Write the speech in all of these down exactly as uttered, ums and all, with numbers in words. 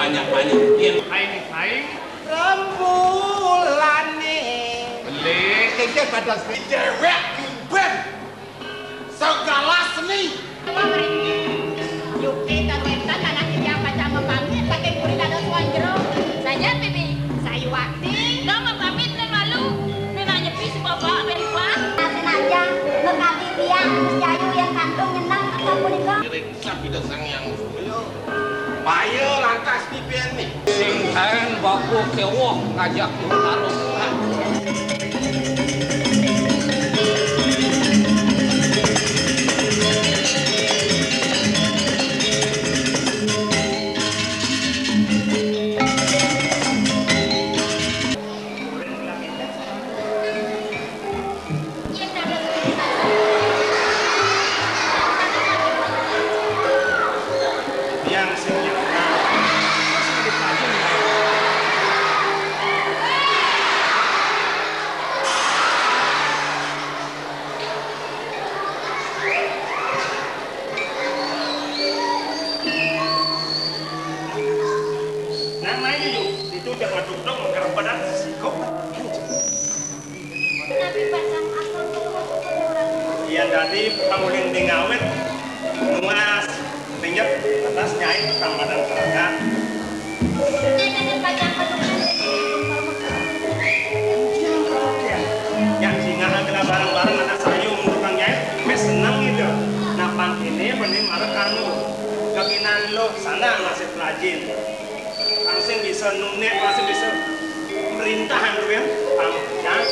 Banyak-banyak. Yen aing, aing. Rembulane. Beli. Kengken pada si dewek jumben. Segala seni. Yukti karuetan anak titiang pacang mapamit saking puri dados wong jero. Saja, Bibi. Sayuwakti. Dong mapamit nang malu. Nang nyepi si Bapak, Bibi. Nah, senajan mekabi tiang Gus Jayu yang kantun nyeneng teka punika. Ngiring sabda Sang Hyang Surya. Payo lantas dipeni. Sing kaen baku kewok ngajak taruh. Yang sing nyerah, masih ada pelajaran. Nang naik yuk, itu udah ngetuk dong, menggerak badan, sikok. Nabi pacang atur kudu masuk kuburan. Iya, tadi pangulin di ngawit, nuas, pinjep, atas nyai tukang madan telaga. Nyai tadi pacang ketukan jadi tukang makan. Yang ketukan, yang singa kena bareng-bareng anak sayung tukang nyai, wes seneng gitu. Nah, pang ini mending marek kanu. Kekinan lo sana masih pelajin. Langsung bisa nunek, langsung bisa pemerintahan tuh ya. Pang, jangan.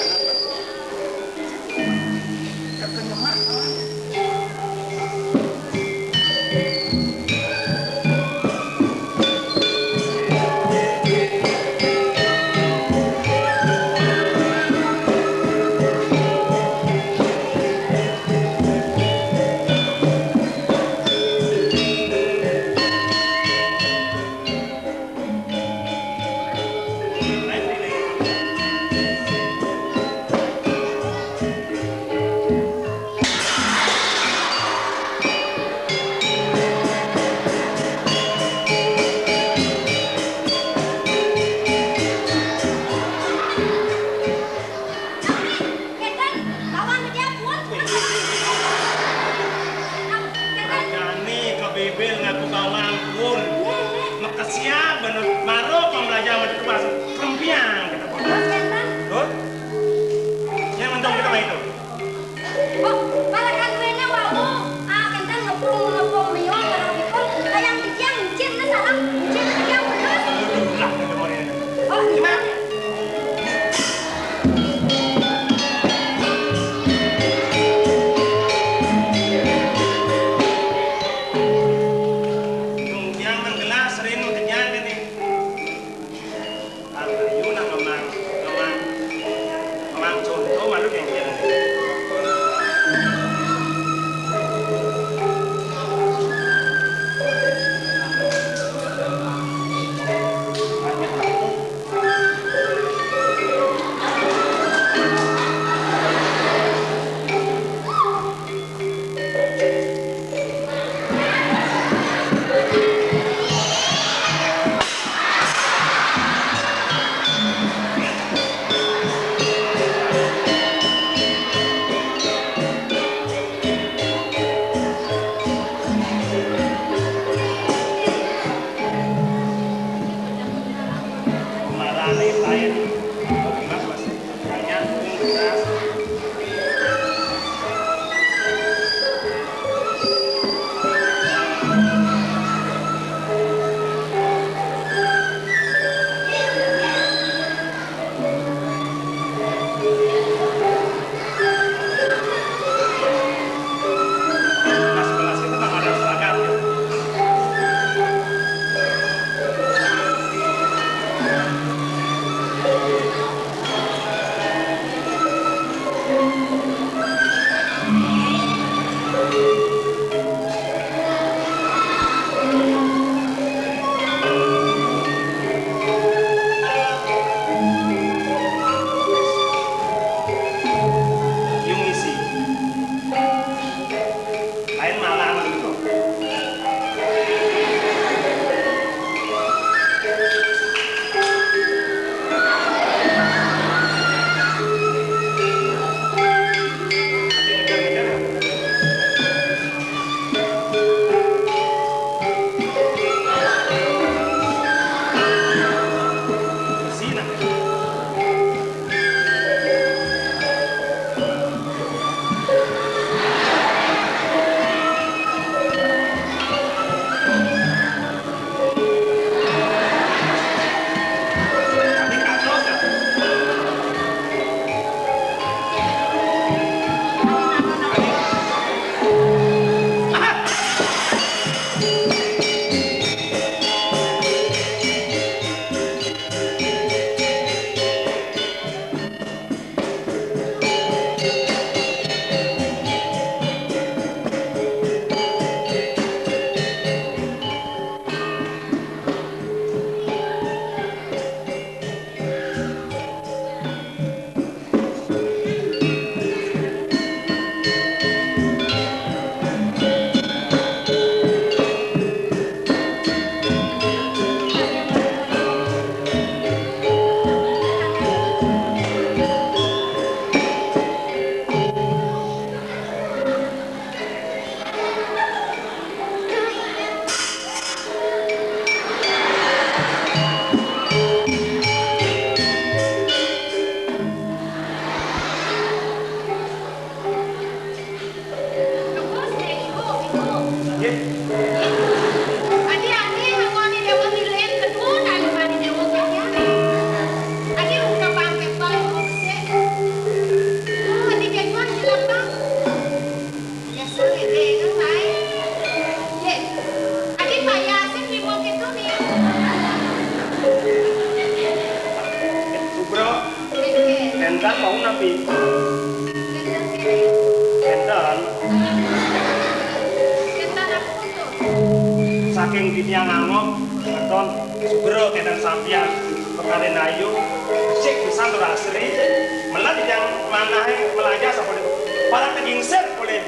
Ing titiang angob, ngeton, sugra kenten sampian, pekarin ayu, becik pisan tur asri, melet titiang manahé melajah sapunika. Para tegingsir polih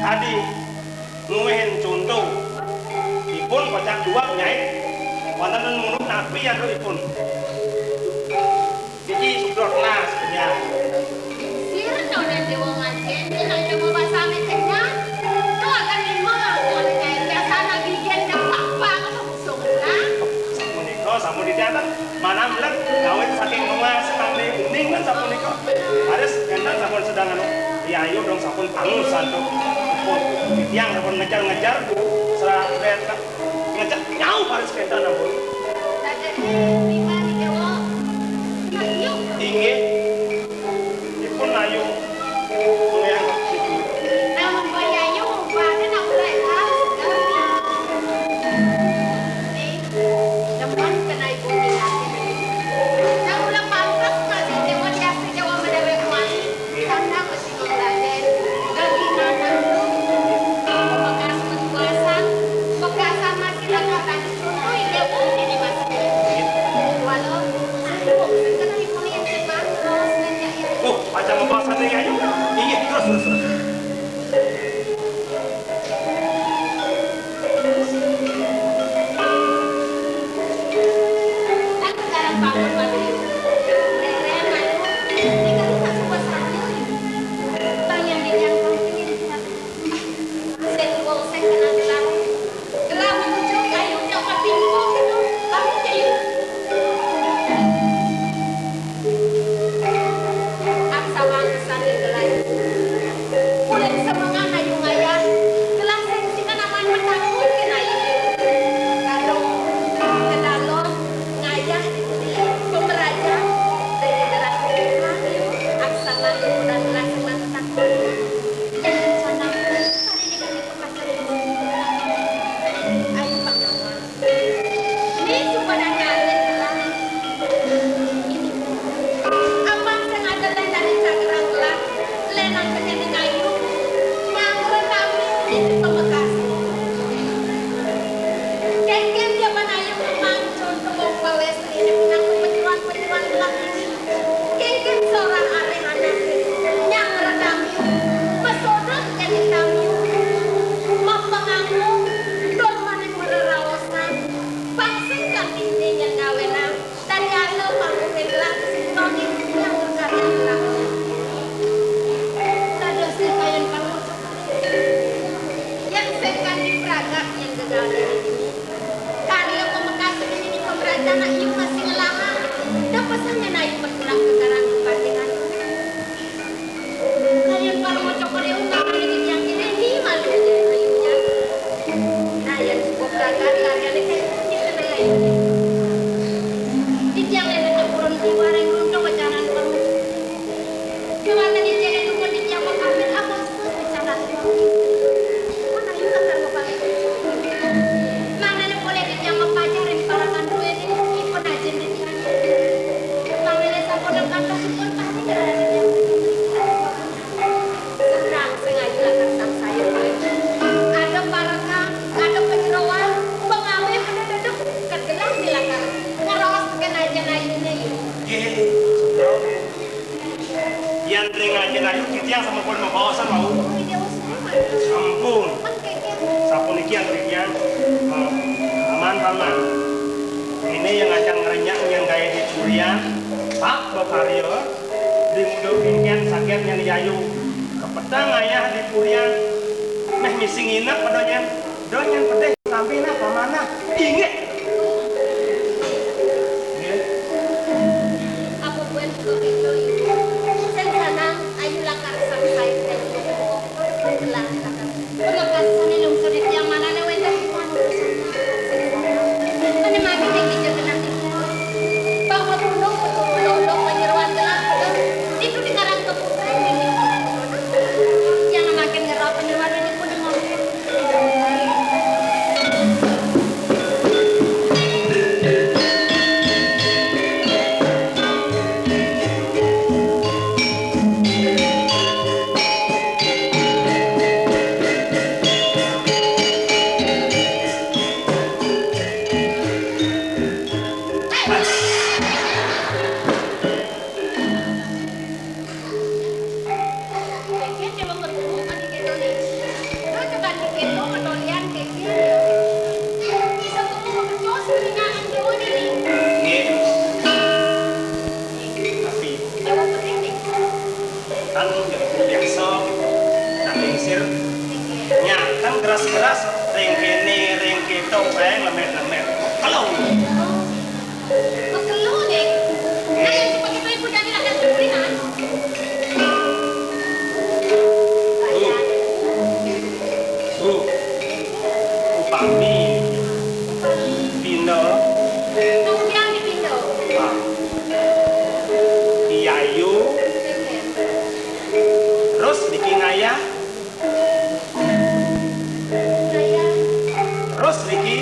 adi nguihin conto. Ipun kocap duweg nyai, wonten munuk napi antuk ipun. Niki subrot las kenyang. Sirna udah dewa ngajen, yen ada mau basane kenyang. Tuh akan lima, tuh ada nyai biasa lagi gen depak bang, apa busung lah. Sapunika, sampun dicatet. Mana melet, kawit saking rumah sekali uning kan sapunika. Harus enten sampun sedang anu, ya ayo dong sampun pangus antuk. Pun, tiang sampun ngejar-ngejar, serah bet, ngejar nyau harus kenten ampun. Raden, lima di dewa. Nah, yuk. Inggih. Ipun ayu. Mengayang. Namun bayi ayu, badan aku lek tahu. Nih, demen kena ibu tinggalin. Nah, udah pantas masih dewa, diasih dewa menewek wani. Karena masih mau belajar. Lagi anak tuh. Bekas berkuasa. Bekas sama sila kata. Contoh ini, Bu, ini masih. Walau, aku mau pesan kena ibu nih, yang cepat. Terus, nanti ya. Oh, aja membahas nanti ya, yuk. Iya, terus, terus, terus. Aksa wangsan ing gelah. Ulin semengan ayu ngayah. Gelah sing sika naman metakut ken ayu. Kadung kedalon ngayah di bumi pemerajan. Dari gelah sing ayu. Aksa mantu dan gelah sing mantu takut. Jangan sana. Hari ini kami kepacar. Ayu pangawa. Ni supadan ngalih lah. Abang sing ada dan dari cakrang lah. Lenang kene kayu. Mangre kami ini pamekasé. Kéngkén jaman ayu kemang contoh wong pawés ini pinang penyuan-penyuan lah ini. Kéngkén seorang aré anak nyang ngredami, mesodot jadi tamiu, mapengangu, tur maning mereraosan, bangsin kanti nyengawénang, dari asa pangkuté gelah kesintoné nyang kekaryan gelah. Dados kekayan pangucap. Yang sing kanti pragat nyang gegal diri ini. Karya pamekas ing pemerajan ayu masih ngelawan. Dapesan yen ayu bergerak ke karang kepatihan. Kalian para maca Korea ungkapane titiang kene ni malu ayunya. Nah, yang cukup gagal karya ini kan kita ayu. Titiang yang ada purun kiwara yang runtuh wacanan perlu. Kewatan ijene dukun di tiang pamit apa sebut bicara. Mana yuk akan kepala. Mana boleh di tiang pacarin para kanduwe ini ipun ajin di tiang. Pamane sampun kata sipun pasti kerana di tiang. Seberang sengaja lakar sang sayur. Ada parekang, ada penyeroan, pengawe pada duduk kegelah di lakar. Ngerawas tekan aja ayune yuk. Nggih. Yan ring aja ayu titiang sampun mabaosan wau. Ampun. Sapuniki anggén titiang, eh, paman, paman. Ini yang ngajak ngerenyak yang gaya di purian, pak bekarya, di muda kéngkén sagét yang yayu. Kepetang ayah di purian, meh misi nginep pada nyen. Dong yang pedih sampai nah paman nah. Inggih. Nggih. Apa buat kok itu? Sing lanang ayu lakar sang sae dan kok gelah lakar. Pamekasan lungsur di tiang manane wénten. Menemani yang dijak kenang di bawah gunung, gunung penyeruan gelah. Itu di karang kebuka ini. Yang makin ngerap penyeruan ini pun ngomong. Kéto madolian kéngkén. Bisa temu makecos kuningan déwa dini. Nggih. Tapi déwa penting nih. Kan biasa nak lingsir. Nggih. Nyakan keras-keras ring kéné, ring kéto, kayak lemet-lemet. Kalau Makelo, Dék. Nah, yang seperti itu ibu jadi rakyat pimpinan. Bu. Bu. Upami. Upami. Pinda. Nunggang di pinda. Wah. Ki Ayu. Terus niki ngayah. Terus niki.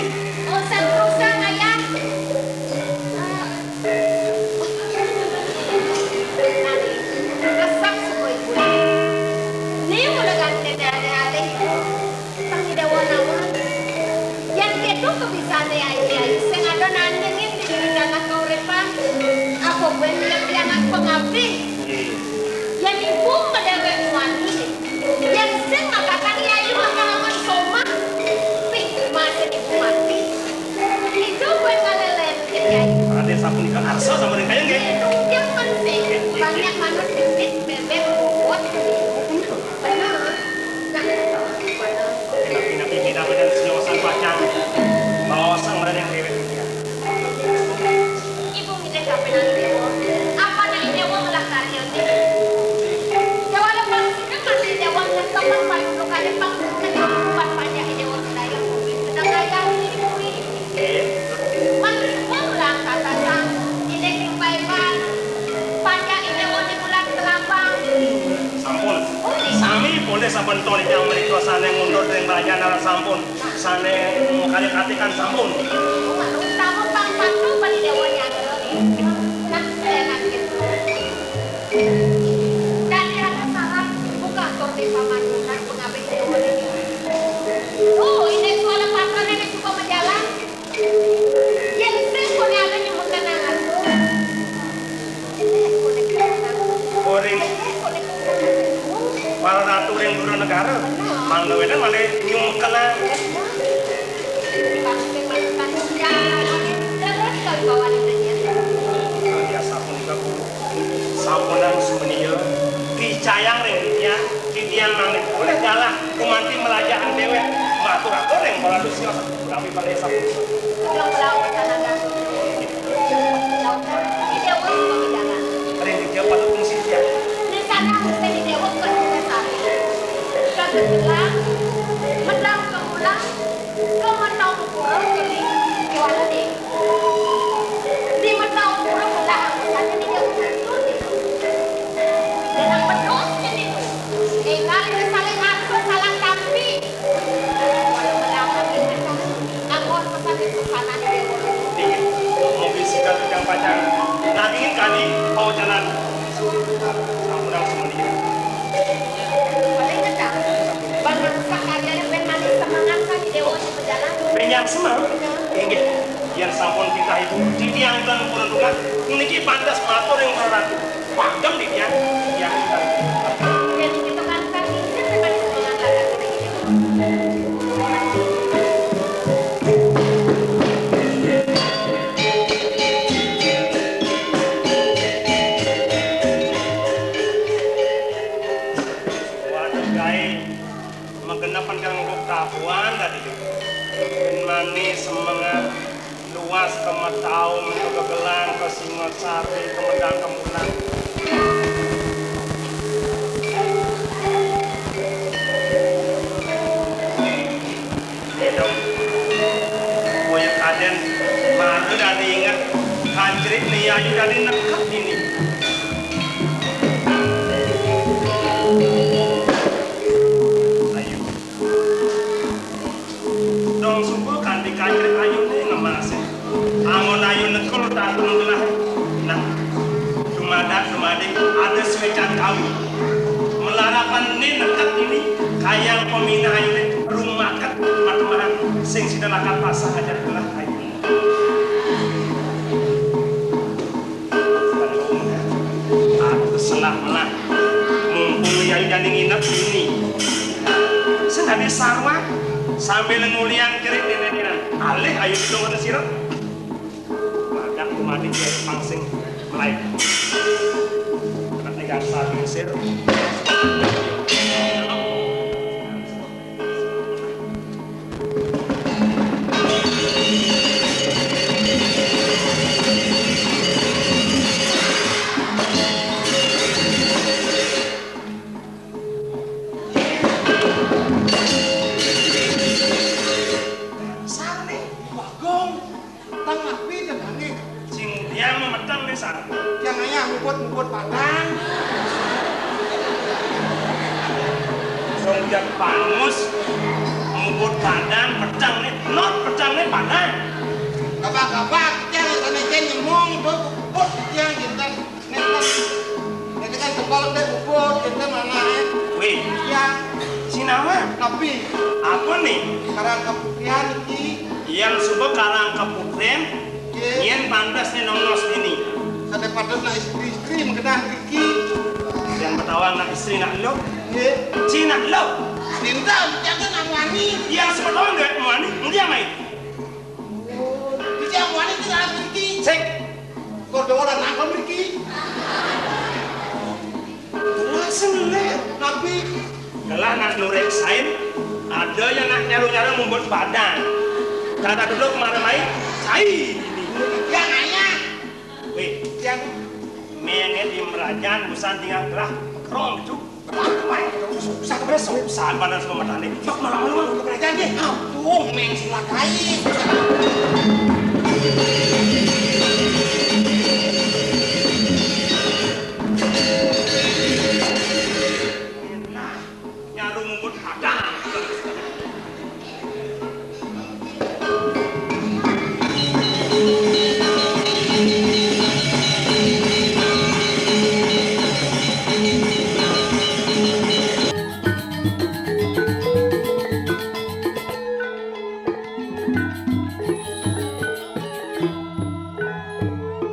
Oh, sang rusa ngayah. Nani, resep suku ibu. Ni mula ganti dari alih. Sang Déwa nawang. Yén kéto kebisané ayu-ayu sing ada nandingin di tengah kauripan. Apa buin milih anak pengabdi? Yén ibu madéwék muani. Yén sing makatan ayu makalaman somah. Pih, masih ibu mati. Ijo buin ngalélén ayu. Raden sapunika arsa sampun kaya nggih. Nggih, penting. Banyak manut bibit bébék bobot. Bener. Nah, bener. Napi-napi kita bener senyosan pacang. Baosang Raden déwék. Ibu milih kapining Déwa. Apa nak Déwa ngelah karya nih? Déwa lepas kita masih Déwa ngetokang paling lokale pang kehidupan panjang Déwa sedaya. Sedang gaya ini kuwi. Mangkipun ulang katasan, indik rupaipun, panjak indik wonten bulan kelambang. Sampun. Sami polih sampun to ingkang mrika sané ngundur ring rajan aran sampun. Sané mukarya katikan sampun. Utama pang patu bani Déwa Nyandra. Nah, enak gitu. Dadi ada salah buka tur di pamanukan pengabih Déwa ini. Oh, ini suara patrone ini suka menjalan. Yén sing koné ada nyumekan aku. Ora. Para ratu ring Dura Negara. Mangda wénten malih nyumekan aku. Biasa punika, Bu. Sampunang sumenia, dicayang ring titiang, titiang mangkin polih galah gumanti mlajahan déwék. Matur atur ring Ratu Sila Satu Prabu Balé Saputra. Sudah melawan tanah dalam. Lautan, di Déwa suka berjalan. Ring titiang patut fungsi titiang. Di sana mesti di Déwa bukan kita sari. Sudah berjalan, mendalam ke pulang, ke mendalam ke pulang, ke di, ke mana nih? Di mendalam ke pulang, mendalam ke sana, di Déwa betul gitu. Dalam betul gitu. Tinggal di saling atur, salah tampi. Nggih, mugi sida titiang pacang nagingin kadi pawacanan sampunang sumendika. Benjang semeng. Inggih, yén sampun titah ibu, titiang ten purun tunggal, puniki pantes matur ing Ratu. Pagem titiang, titiang. Jadi kita kan kan ini kan tempat semangat lah kan. Waduh, gaé magenepan kang nggo kabuan tadi. Bén manis semengan. Luas kemetaun, kegegelan, kesingasari, kemedang kemulan. Idem, boya kadén mara dadi inget, kancrit ni ayu dadi nekep dini. Ayu. Dong sungkul kanthi kancrit ayuné ngemasin. Angon ayu nekul tatun gelah. Nah, dumadak dumadi ada swécan kawi. Melarapan né nekep dini, kayang peminah ayuné rumaket matemahan sing sida lakar pasang ajar gelah ayu. Aduh, senah menah. Mumpung Yayu jani nginep dini. Senah Sarwa sambil nguliang cerik dene-dene. Alih ayu didongone sira. Madak umane cek pangsing mlayu. Nek ning gangsal sir. Sane, Bagong, teng api dengane. Sing dia memeteng nih, Sar. Yang ayah ngubut-ngubut padang. Song jak pangus, ngubut padang, pedang nih, not pedang nih padang. Gabak-gabak, yang sana jen nyemong, bot, bot, yang gitu. Nek kan, nek kan tebal dek ubud, kita mana, eh? Wih, ya, sinawa. Tapi apa nih? Karang kaputrian iki. Yang suba karang kaputrian, iya. Yen pantes nih nongos ini. Sate patut nak istri-istri mengkedah iki. Yang betawa nak istri nak lo. Iya. Cina lo. Cinta, jangan nak wani. Yang sebetulnya nggak wani, dia main. Bisa wani tidak iki. Cek. Kok dolan nangkon iki? Jelas nih, tapi gelah nak nurek sain, ada yang nak nyaru-nyaru mumbut badan. Kata dulu kemarin main, sain ini. Yang nanya. Wih, yang mene di merajan busan tinggal gelah kerong gitu. Bisa kebres, sabar dan semua matane. Mak malam-malam ke kerajaan deh. Aduh, meng silakai.